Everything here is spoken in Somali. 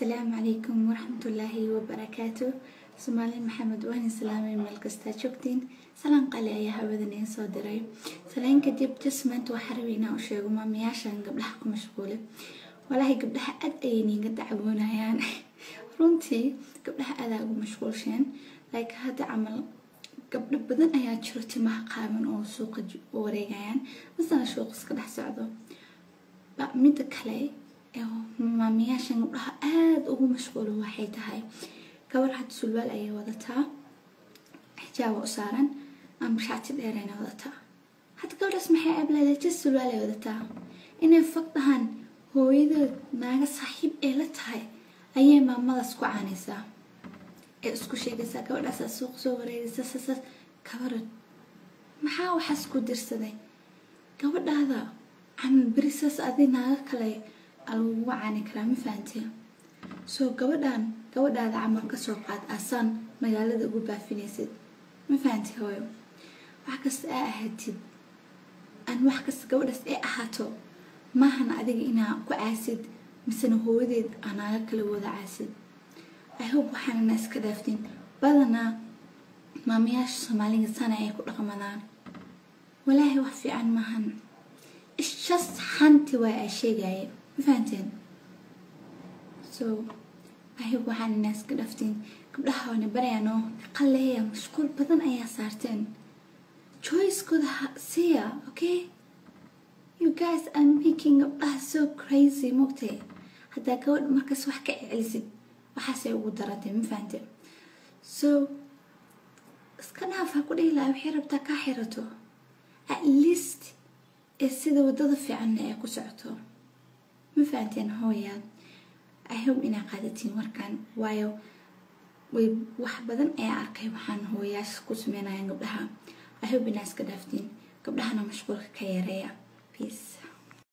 Asalaamu calaykum waraxmatullaahi wabarakaatu. Soomaali Maxamed, waan islaamay meel kastaa joogtiin. Salaan qali ayaa hawadan iin soo diray. Salaan kadib, just maanta waxaa rabay inaan u sheego maamayaashan gabdhaha ku mashquule. Walaahi gabdhaha aad ayay niinga dacwoonayaan. Runtii gabdhaha aadaa ugu mashquulsheen. Like hadda camal gabdho badan ayaa jiro timaha qaaban oo suuqa u wareegayaan, masana suuqa iska dhex socdo. Midda kale, maamayaashan gabdhaha aada ugu mashquulo waxay tahay gabar hadda sulwaal ayay wadataa, xijaaba u saaran ama shaati dheerayna wadataa. Hadda gabadhaas maxay ceeb leedahay? Just sulwaal ay wadataa. Inay fog dhahaan hooyadood naaga saaxiib ee la tahay ayay maamadaas ku caanaysaa ee isku sheegaysaa gabadhaasaa suuq soo wareegaysa sasaas. Kabaran maxaa waxaas ku dirsaday gabadhaada camal? Berisaas adi naaga kale lagugu caani karaa, ma fahantee? So gabadhan gabadhaada camal kasoo qaad asaan magaalada ugu baafinaysid, ma fahantay hooyo? Wax kasta aa ahaatid aan wax kasta gabadhaas ay ahaato, maahana adiga inaa ku caasid misena hooyadeed aa naaga kala wada caasid. I hope waxaanana iska dhaaftin. Badanaa maamayaasha Soomaaliga sana ay ku dhaqmadaan. Walaahi wax fiican maahan. It's just hanti waay ay sheegaya, ma fahanteen? So I hope waxaanana iska dhaaftin. Gabdhaha wana barayaano qaleeya, mashquul badan ayaa saarteen. Choicekooda siya, okay? You guys are making gabdhaha so crazy, mogtay? Haddaa gabadh markaas wax ka celisid, waxaasay ugu darantay, ma fahante? So iska dhaaf. Ha ku dhihi lahaa waxay rabtaa kaa xirato, at least ee sida wadada fiicanna ay ku socoto, ma fahanteen hooyaad? I hope inaa qaadatiin warkan, waayo way wax badan ayaa arkay waxaan hooyaasha ku sameynayaan gabdhaha. I hope inaa iska dhaaftiin, gabdhahana mashquulka ka yareeya. Peace.